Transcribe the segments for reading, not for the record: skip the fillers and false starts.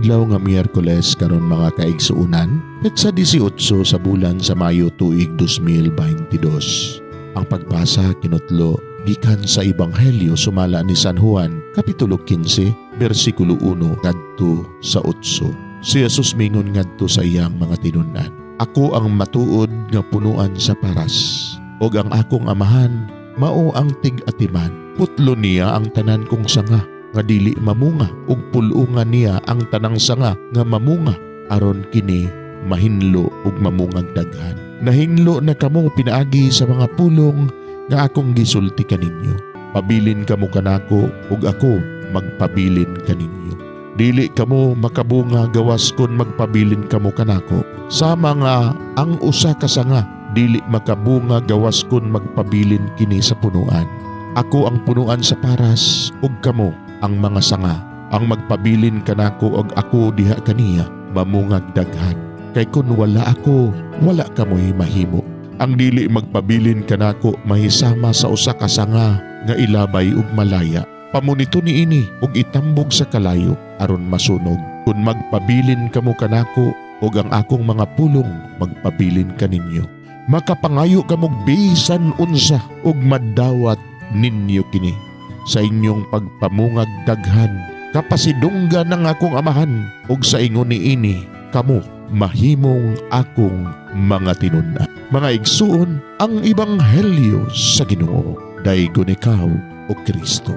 Adlaw nga Miyerkules karon, mga kaigsuunan, petsa 18 sa bulan sa Mayo, tuig 2022. Ang pagbasa kinutlo gikan sa Ebanghelyo sumala ni San Juan, kapitulo 15, bersikulo 1 ngadto sa 8. Si Jesus mingon ngadto sa iyang mga tinun-an, "Ako ang matuod nga punuan sa paras, ug ang akong Amahan mao ang tig-atiman. Putlo niya ang tanan kong sanga nga dili mamunga ug pul-ungan niya ang tanang sanga nga mamunga aron kini mahinlo ug mamungag daghan. Nahinlo na kamo pinaagi sa mga pulong nga akong gisulti kaninyo. Pabilin kamo kanako ug ako magpabilin kaninyo. Dili kamo makabunga gawas kon magpabilin kamo kanako. Sama nga ang usa ka sanga dili makabunga gawas kon magpabilin kini sa punuan. Ako ang punuan sa paras ug kamo ang mga sanga. Ang magpabilin kanako ug ako diha kaniya mamungag daghan. Kay kun wala ako, wala kamoy mahimo. Ang dili magpabilin kanako mahisama sa usa ka sanga nga ilabay ug malaya. Pamunito niini ug itambog sa kalayo aron masunog. Kun magpabilin kamo kanako ug ang akong mga pulong magpabilin kaninyo, makapangayo kamog bisan unsa ug madawat ninyo kini. Sa inyong pagpamungag daghan, kapasidunggan ang akong Amahan ug sa ingon niini kamo mahimong akong mga tinun-an." Mga igsuon, ang ebanghelyo sa Ginoo. Daygon ikaw, o Kristo.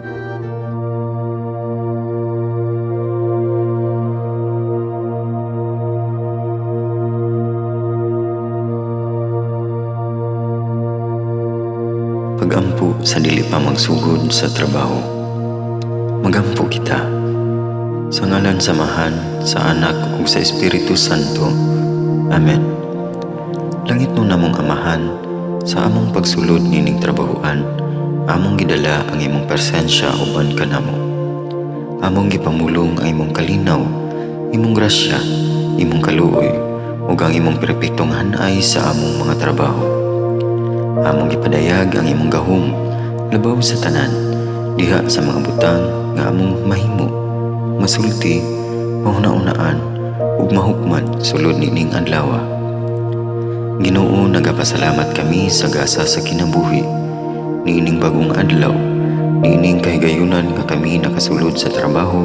Pagampo sa dili pa magsugod sa trabaho. Magampo kita. Sa ngalan sa Amahan, sa Anak ug sa Espiritu Santo. Amen. Langitnon namong Amahan, sa among pagsulod nining trabahoan, among gidala ang imong presensya uban kanamo. Among gipamulong ang imong kalinaw, imong grasya, imong kaluoy, ug ang imong perpektong hanay sa among mga trabaho. Among gipadayag ang imong gahom labaw sa tanan diha sa mga butang nga among mahimo, masulti, mahuna-unaan ug mahukman sulod nining adlaw. Ginoo, nagapasalamat kami sa gasa sa kinabuhi niining bagong adlaw, niining kahigayunan nga kami nakasulod sa trabaho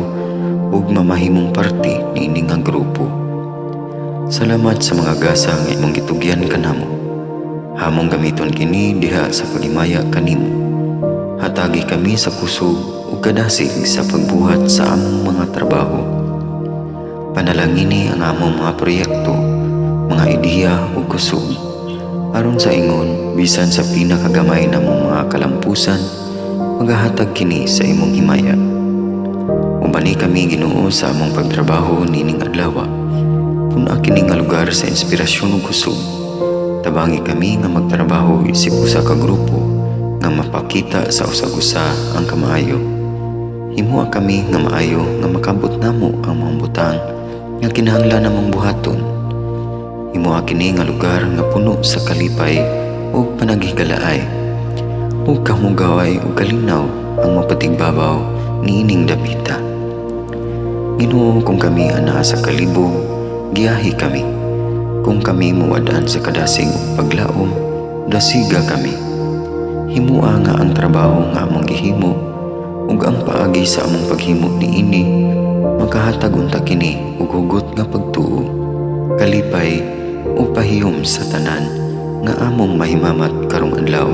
ug mamahimong parte niini nga grupo. Salamat sa mga gasa nga imong gitugyan kanamo. Among gamiton kini diha sa paghimaya kanimo. Hatagi kami sa kusog ug kadasig sa pagbuhat sa among mga trabaho. Panalangini ang among mga proyekto, mga ideya ug kusog. Aron sa ingon, bisan sa pinakagamay namong mga kalampusan, magahatag kini sa imong himaya. Ubani kami, Ginoo, sa among pagtrabaho nining adlaw. Pun-a kini nga lugar sa inspirasyon ug kusog. Tabangi kami nga magtrabaho isip usa ka grupo nga mapakita sa usag-usa ang kamaayo. Himoa kami nga maayo nga makabot namo ang mga butang nga kinahanglan namong buhaton. Himoa kini nga lugar nga puno sa kalipay ug panaghigalaay. Ug kahugaway ug kalinaw ang mapatigbabaw niining dapita. Ginoo, kung kami anaa sa kalibog, giyahi kami. Kung kami muwad-an sa kadasig ug paglaom, dasiga kami. Himoa nga ang trabaho nga among gihimo ug ang paagi sa among paghimo niini makahatag unta kini og hugot nga pagtuo, kalipay ug pahiyom sa tanan nga among mahimamat karong adlaw.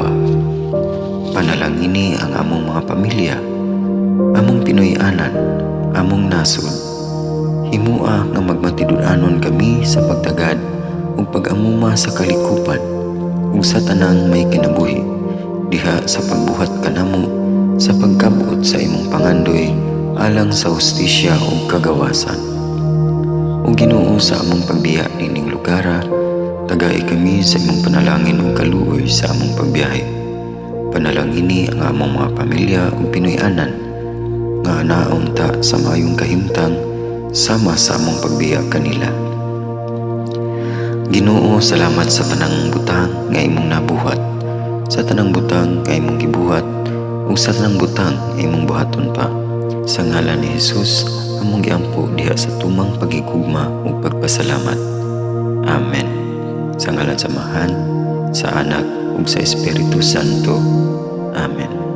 Panalangini ang among mga pamilya, among Pinoy-anan, among nasod. Himoa nga magmatinud-anon kami sa pagtagad ug pag-amuma sa kalikupan ug sa tanang may kinabuhi diha sa pagbuhat kanamo sa pagkabot sa imong pangandoy alang sa hustisya ug kagawasan. O Ginoo, sa among pagbiya nining lugara, tagai kami sa imong panalangin ug kaluoy sa among pagbiyahe. Panalangini ang among mga pamilya ug Pinoy-anan nga anaon ta sa maayong kahimtang sama sa among pagbiya kanila. Ginoo, salamat sa tanang butang nga imong nabuhat, sa tanang butang nga imong gibuhat, ug sa tanang butang nga imong buhaton pa. Sa ngalan ni Jesus. among giampo diha sa tumang paghigugma ug pagpasalamat. Amen. Sa ngalan sa Amahan, sa Anak ug sa Espiritu Santo. Amen.